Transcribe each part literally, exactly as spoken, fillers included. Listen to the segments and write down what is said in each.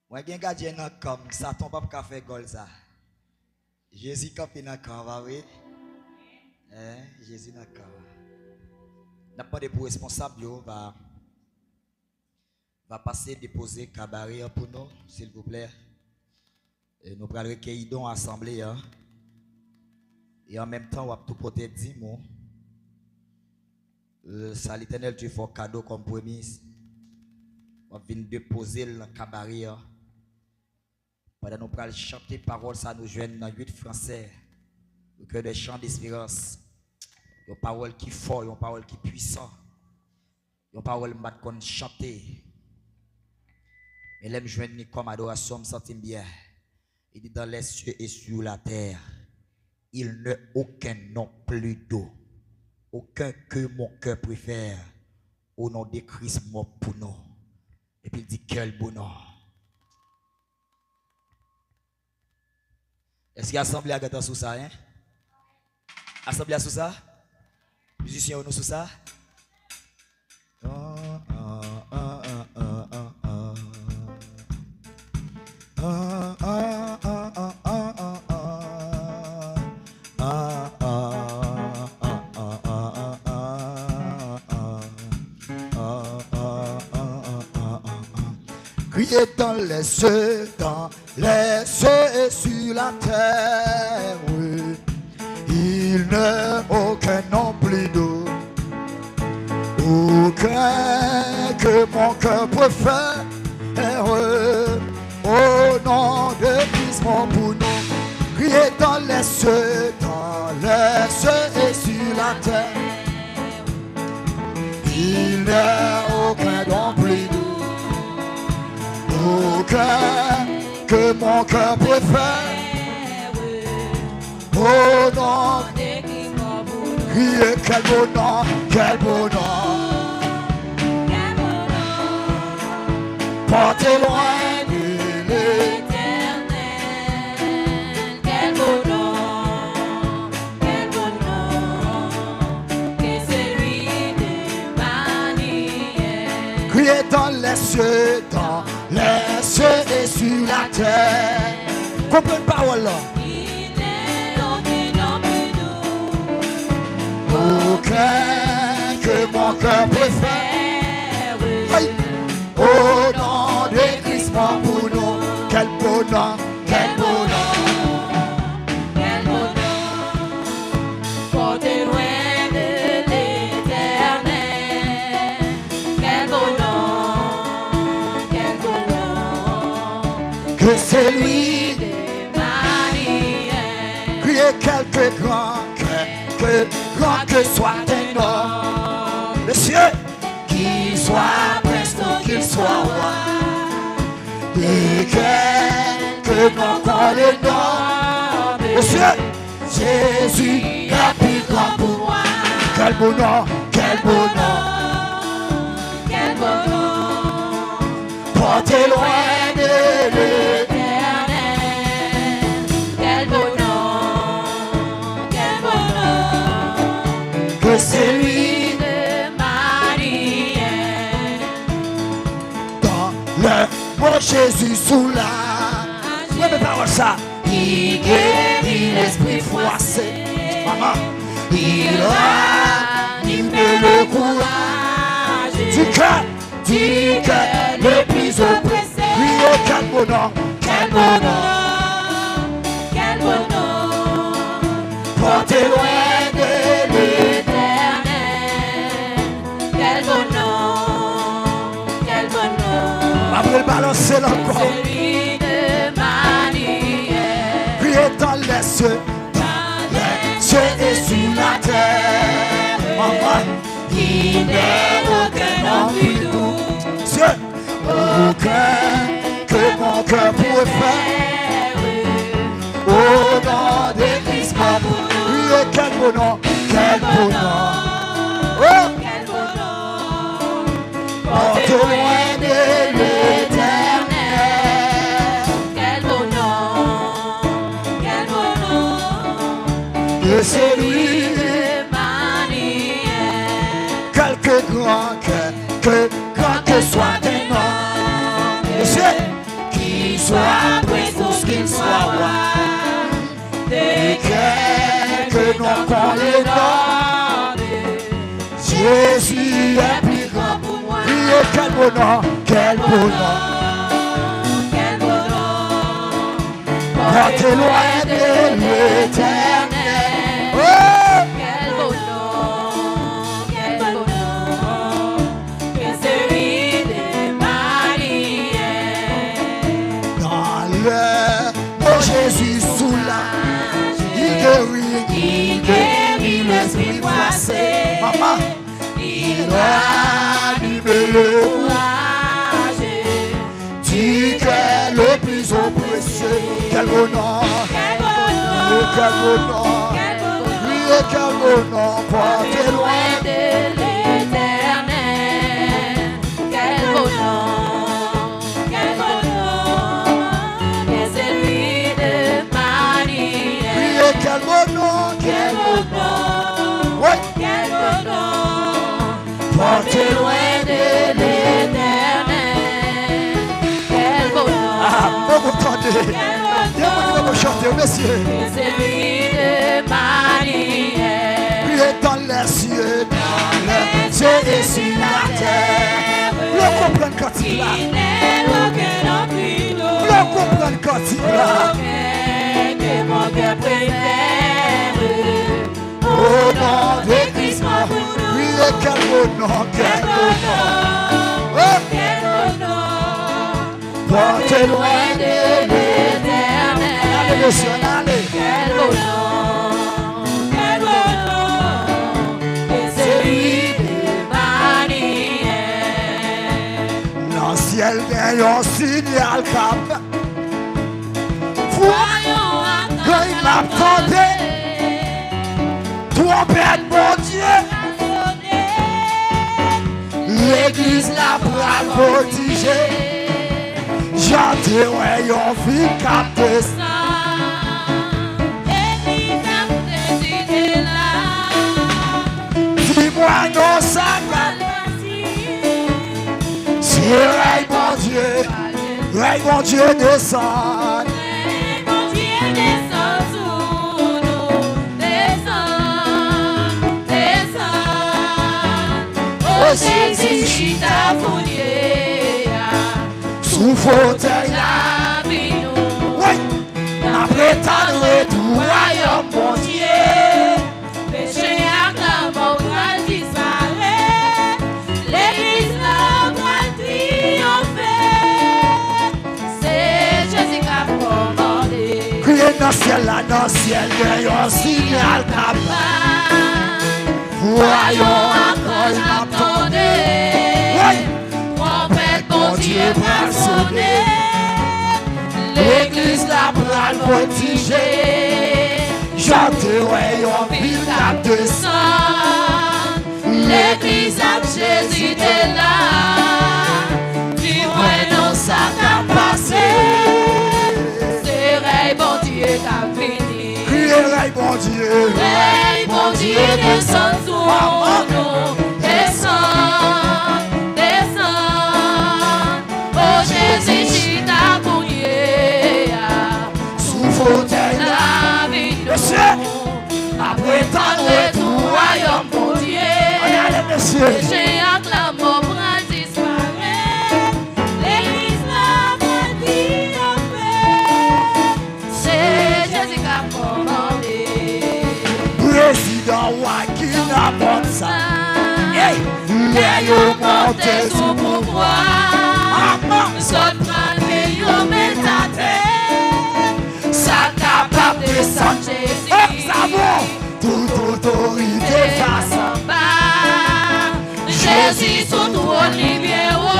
Mwen gen gadyen nan kan m, Satan p ap ka fè gòl sa. Jezi kanpe nan kan an, pa vre? Hein, Jezi nan kan an. N ap mande pou responsab yo va, va pase depoze kabare an pou nou, silvouplè. E nou pral rekeyi don asanble an. E an menm tan, w ap tou pote dim ou. E, sa Letènèl Dye fè w kado kòm premis, w ap vin depoze l nan kabare an. Pandan nou pral chante pawòl sa nou jwenn nan uit Fransè, Recueil des chants d'espérance. Yon pawòl ki fò, yon pawòl ki pwisan, yon pawòl m pa t konn chante. Men lè m jwenn li kòm adorasyon, m santi m byen. Il dit, dans les cieux et sur la terre, il n'est aucun nom plus doux, aucun que mon cœur préfère, au nom de Christ mort pour nous. Epi l di, quel beau nom. Èske asanble a gentan sou sa, en? Asanble a sou sa? Mizisyen yo, nou sou sa? Kriye dans les cieux, dans les cieux et sur la terre. Il n'est aucun nom plus doux, aucun que mon cœur préfère. Au nom de Christ mort pour nous, criez dans les cieux, dans les cieux et sur la terre. Il n'est aucun nom plus doux, aucun que mon cœur préfère. Au nom, criez, quel beau nom, quel beau nom. Porté loin de l'Éternel, quel beau nom, quel beau nom, que celui de Marie. Criez dans les cieux, dans les cieux et sur la terre. Konprann pawòl la. Aucun que mon cœur préfère. Aïe. Au nom de Christ mort pour nous. Quel beau nom, quel beau nom. Quel beau nom. Porté loin de l'Éternel. Quel beau nom, quel beau nom. Que celui de Marie. Criez, quel que grand, quel que grand que soit un homme. Messieurs, qu'il soit prince ou qu'il soit roi, de quelque nom qu'on le nomme. Messieurs, Jésus est plus grand pour moi. Quel beau nom, quel beau nom, quel beau nom. Porté loin de l'Éternel. Quel beau nom, quel beau nom. Que celui de Marie. Dans le mot Jésus sous la. Mwen renmen pawòl sa. Il guérit l'esprit froissé. Maman. Il ranime le courage du cœur, du cœur le plus oppressé. Criez, quel beau nom, quel beau nom, quel beau nom. Porté loin de l'Éternel. Quel beau nom, quel beau nom. Apre l balanse l ankò. Celui de Marie. Criez dans les cieux, dans les cieux et sur la terre. Maman. Il n'est aucun nom plus doux. Dieu. Aucun que mon cœur pourrait faire. Au nom de Christ, criez, quel beau nom, quel beau nom. Oh. Quel beau nom. Porté loin de l'Éternel. Quel beau nom, quel beau nom. Que celui de Marie. Quelque grand, quelque grand que soit un homme. Messieurs, qui qu'on le nomme. Jésus est plus grand pour moi. Priez, quel beau nom, quel beau nom. Quel beau nom. Porté loin de l'Éternel. Oh! Quel beau nom, quel beau nom que celui de Marie. Dans le nom Jésus soulage, il guérit, il guérit l'esprit froissé. Maman. Il ranime le courage du cœur le plus oppressé. Quel beau nom. Quel beau nom. Quel beau nom. Priez, quel beau nom. Porté loin de l'Éternel. Quel beau nom. Quel beau nom. Que celui de Marie. Priez, quel beau nom. Quel beau nom. Oui. Quel beau nom. Porté loin de l'Éternel. Quel beau nom. Ah, mwen kontan de. Quel beau nom. Gen moun ki pa chante, mesye. Que celui de Marie. Priez dans les cieux, dans les cieux et sur la terre. Lè w konprann kantik la. Qui n'est aucun autre nom. Lè w konprann kantik la. Aucun que mon cœur préfère. Au nom de Christ, mon priez, quel beau nom, quel beau nom. Oh! Quel beau nom. Porté loin de l'Éternel. Ale, mesye, ale. Quel beau nom, quel beau nom, que celui de Marie. Nan syèl, gen yon sinyal k ap Vwa yon akòz m ap tande. Twonpèt Bondye. Legliz la pral votije. Jan te wè yon vil k ap desann. Legliz ap vizite la. Di mwen non sa k ap Se rèy Bondye, rèy Bondye desann. Rèy Bondye desann sou nou, desann, desann. O Jezi chita kounye a sou fotèy lavi nou. Wi! N ap retann retou wayòm Bondye. Peche ak lanmò pral disparèt. Legliz la pral triyonfe. Se Jezi k ap kòmande. Kriye nan syèl la, nan syèl, gen yon sinyal k ap bay. Vwa yon akòz m ap tande. Woy! Twonpèt Bondye pral sonnen. Legliz la pral votije. Jan te wè yon vil k ap desann. Legliz ap Jezi te la. Di mwen non sa k ap pase. Se rèy Bondye k ap vini. Kriye rèy Bondye. Rèy Bondye desann sou nou. Desann, desann. O Jezi chita kounye a sou fotèy lavi nou. Mesye, ap retann retou wayòm Bondye. Ann ale, mesye. Peche ak lanmò pral disparèt. Legliz la pral triyonfe. Se Jezi k ap kòmande. Prezidan wa ki nan mond sa. Ey! Lè yo monte sou pouvwa, zòt pral fè yo met atè. Sa kapab desann Jezi. Ey, sa bon! Tout otorite fas anba. Jezi sou twòn li byen wo.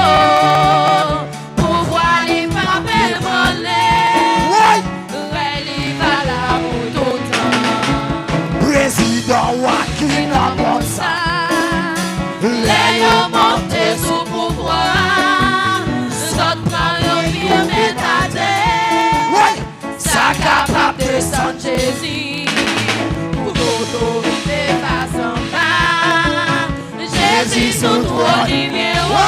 Pouvwa li p ap ebranle. Woy! Rèy li va la pou toutan. Prezidan wa ki nan mond sa. Lè yo monte sou pouvwa, zòt pran yo pye met atè. Woy! Sa kapab desann Jezi. Pou otorite fas anba. Jezi sou twòn li byen wo.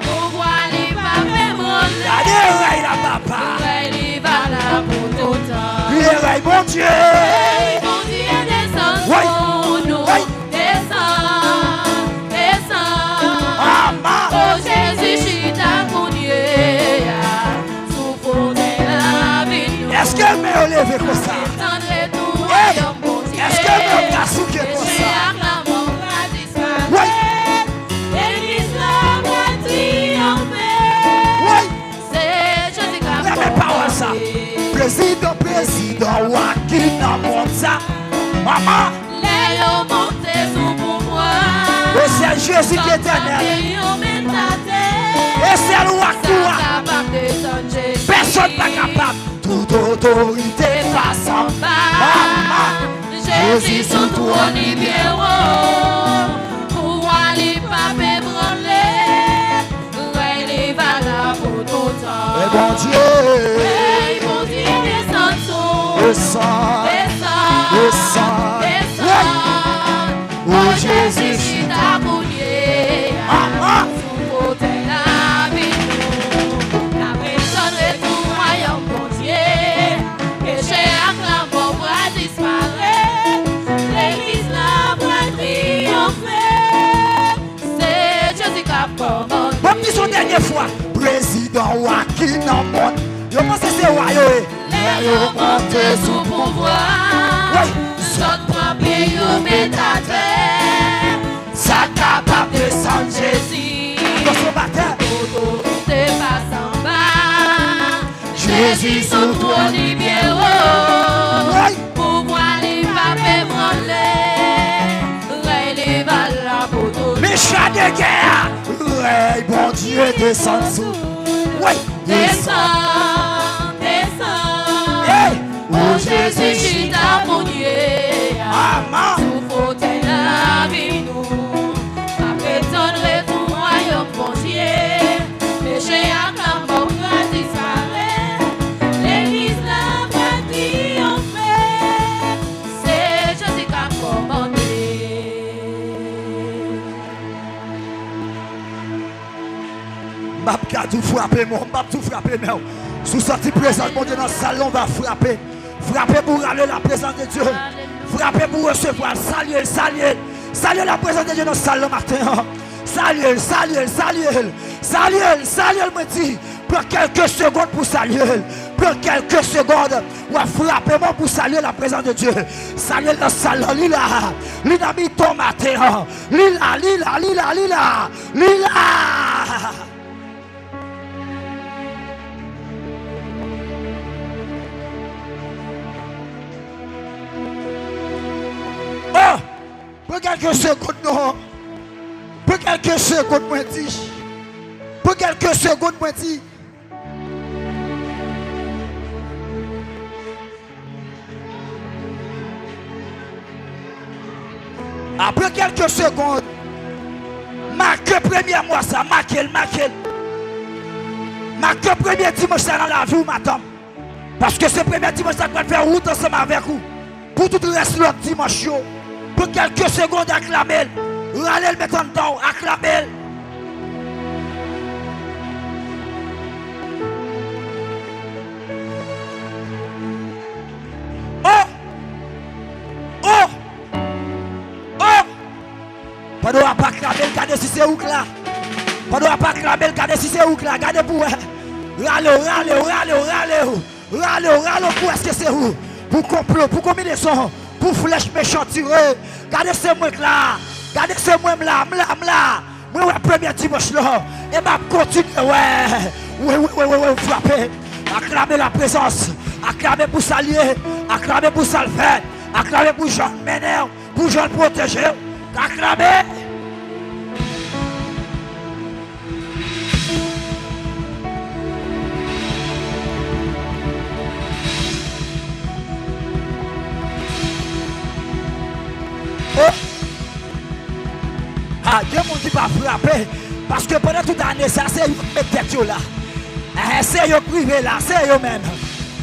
Pouvwa li p ap ebranle. Gade rèy la, papa. Rèy li va la pou toutan. Li e rèy Bondye. Rèy Bondye Leve konsa. Ey, èske men w ka souke konsa? Wi. Wi. Renmen pawòl sa. Prezidan, prezidan, wa ki nan mond sa. Manman. Lè yo monte sou pouvwa, e sèl Jezi ki etènèl. E sèl wa ki wa. Pèsonn pa kapab. Tout otorite pase anba. Jezi sou twòn li byen wo. Pouvwa li p ap ebranle. Rèy li valab pou toutan. Rèy Bondye. Rèy Bondye desann sou. Desann. Desann. Desann. Desann. O Jezi chita kounye a. Ah, ah. Sou fotèy lavi nou. N ap atann retou wayòm Bondye. Peche ak lanmò pral disparèt. Legliz la pral triyonfe. Se Jezi k ap kòmande. Ban m di sa yon dènye fwa. Prezidan wa ki nan mond. Yo panse se wa yo ye. Lè yo monte sou pouvwa, wi, zòt pran pye yo met atè. Sa kapab desann Jezi. Atò sou batè. Otorite pase anba. Jezi sou twòn li byen wo. Wi. Pouvwa li p ap ebranle. Rèy li valab pou toutan. Men cha de gè a. Rèy Bondye desann sou. Wi. Desann, desann. Ey. O Jezi chita kounye a. Amen. Sou fotèy lavi nou. N ap atann retou wayòm Bondye. Peche ak lanmò pral disparèt. Legliz la pral triyonfe. Se Jezi k ap kòmande. M p ap ka di w frape men w, m p ap di w frape men w. Si w santi prezans Bondye nan sal la, w va frape. Frape pou w rale la prezans de Dye. Frape pou w resevwa l. Salye l, salye l. Salye la prezans de Dye nan sal la maten an. Salye l, salye l, salye l. Salye l, salye l, mwen di. Pran kèlke segonn pou w salye l. Pran kèlke segonn. W ap frape men w pou w salye la prezans de Dye. Salye l nan sal la, li la. Li nan mitan w maten an. Li la, li la, li la, li la. Li la. Oh! Pran kèlke segonn non. Pran kèlke segonn mwen di. Pran kèlke segonn mwen di. Apre kèlke segonn, make premye mwa sa, make l, make l. Make premye dimanch sa nan lavi w, madanm. Paske se premye dimanch sa k pral fè wout ansanm avèk ou. Pou tout rès lòt dimanch yo. Pou kèlke segonn, aklame l. Rale l met anndan w, aklame l. Oh! Oh! Oh! Pandan w ap aklame l, gade si se ou k la. Pandan w ap aklame l, gade si se ou k la. Gade pou w wè. Rale w, rale w, rale w, rale w. Rale w, rale w pou èske se ou. Pou konplo, pou konbinezon, pou flèch mechan tire. Gade se mwen k la. Gade se mwen m la, m la, m la. Mwen wè premye dimanch lan. E m ap kontinye wè. Wi, wi, wi, wi, wi, frape. Aklame la prezans. Aklame pou sa l ye. Aklame pou sa l fè. Aklame pou jan l mennen w. Pou jan l pwoteje w. Aklame. Oh! Ah, gen moun ki pa frape. Paske pandan tout ane sa, se yo k met tèt yo la. Eh, se yo k rive la, se yo menm.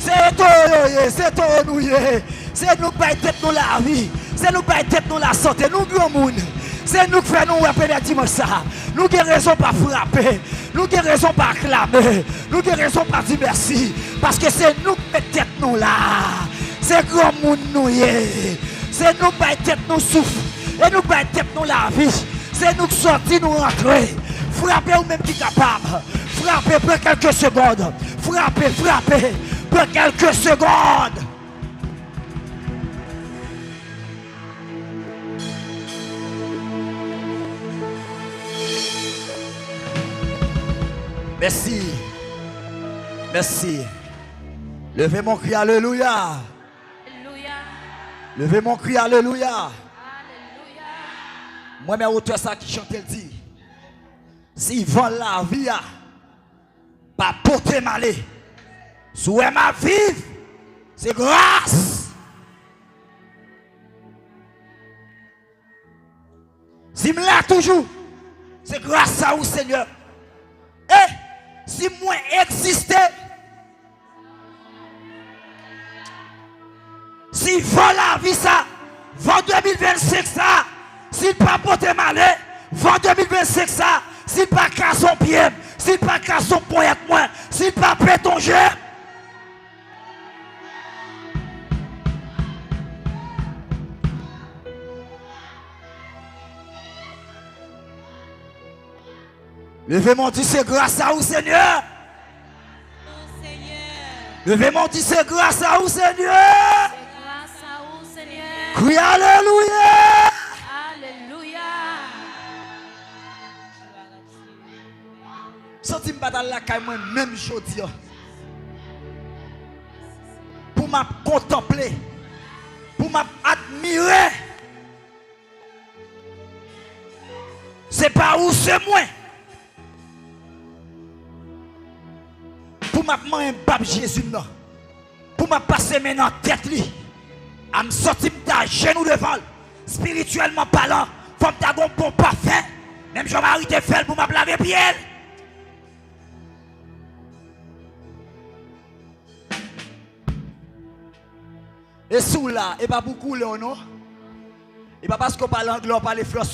Se toro yo ye, se toro nou ye. Se nou k bay tèt nou lavi. Se nou k bay tèt nou lasante. Nou granmoun. Se nou k fè nou wè premye dimanch sa. Nou gen rezon pa frape. Nou gen rezon pa aklame. Nou gen rezon pa di mèsi. Paske se nou k met tèt nou la. Se granmoun nou ye. Se nou k bay tèt nou souf. E nou k bay tèt nou lavi. Se nou k sòti, nou rantre. Frape ou menm ki kapab. Frape, pran kèlke segonn. Frape, frape. Pran kèlke segonn. Mèsi. Mèsi. Leve mon kri alelouya. Alelouya. Leve mon kri alelouya. Alelouya. Mwen men otè sa ki chante l di, si van lavi a pa pote m ale, si w wè m ap viv, se gras. Si m la toujou, se gras a ou, Senyè. E si mwen egziste, si van lavi sa, van de mil vennsenk sa, si l pa pote m ale, van de mil vennsenk sa, si l pa kraze yon pye m, si l pa kraze yon ponyèt mwen, si l pa pete yon je m, leve men w di se gras a ou, Senyè. Leve men w di se gras a ou, Senyè. Kri alelouya. Santi m pa t al lakay mwen menm jodi a. Pou m ap kontanple, pou m ap admire. Se pa ou, se mwen. Pou m ap manyen bab Jezi m nan. Pou m ap pase men nan tèt li. A m santi m t ajenou devan l. Espirityèlman palan, fò m ta gon bon pafen. Menm jan Mari te fè l pou m ap lave pye l. E si w la, e pa pou koulè w non. E pa paske w pale anglè, w pale fransè.